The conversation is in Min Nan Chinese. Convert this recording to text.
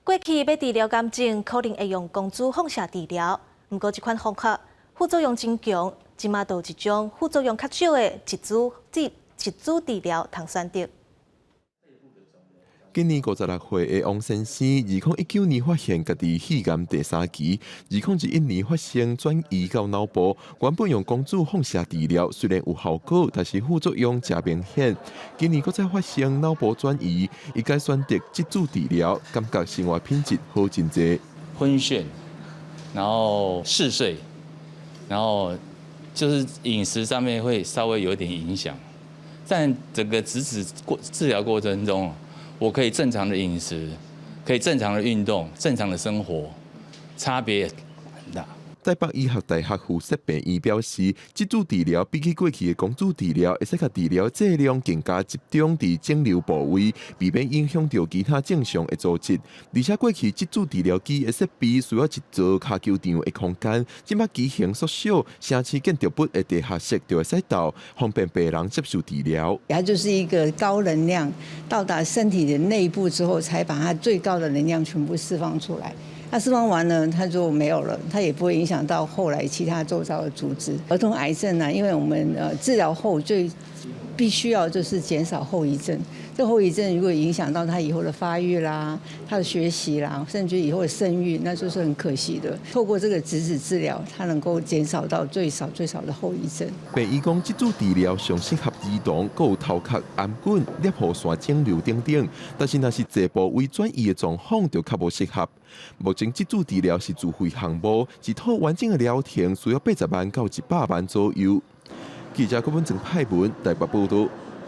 過去欲治療癌症，可能會用光子放射治療，毋過這款方法副作用真強，這馬就有一種副作用較少的質子治療通選擇。今年56歲的王先生，2019年發現家己肺癌第三期，2021年發生轉移到腦部。原本用光子放射治療雖然有效果，但是副作用誠明顯。今年閣再發生腦部轉移，伊改選擇質子治療，感覺生活品質好真濟。昏眩，然後嗜睡，然後就是飲食上面會稍微有點影響，但整個質子過治療過程中，我可以正常的飲食，可以正常的運動，正常的生活，差別很大。台北醫學大學附設病院表示，質子治療比起過去的光子治療，會使共治療劑量更加集中佇腫瘤部位，避免影響著其他正常的組織。而且過去質子治療機的設備需要一座跤球場的空間，這馬機型縮小，城市建築物的地下室就會使到，方便病人接受治療。它就是一個高能量到達身體的內部之後，才把它最高的能量全部釋放出來。那釋放完呢，它就沒有了，它也不會影響到後來其他周遭的組織。兒童癌症呢，因為我們治療後最必須要就是減少後遺症。這後遺症如果影響到他以後的發育啦、他的學習啦，甚至以後的生育，那就是很可惜的。透過這個質子治療，它能夠減少到最少最少的後遺症。病院講，質子治療上適合兒童，閣有頭殼癌棍、攝護腺腫瘤等等。但是，若是濟部位轉移的狀況，就較無適合。目前質子治療是自費項目，一套完整的療程需要80萬到100萬左右。記者郭文正派文台北報道。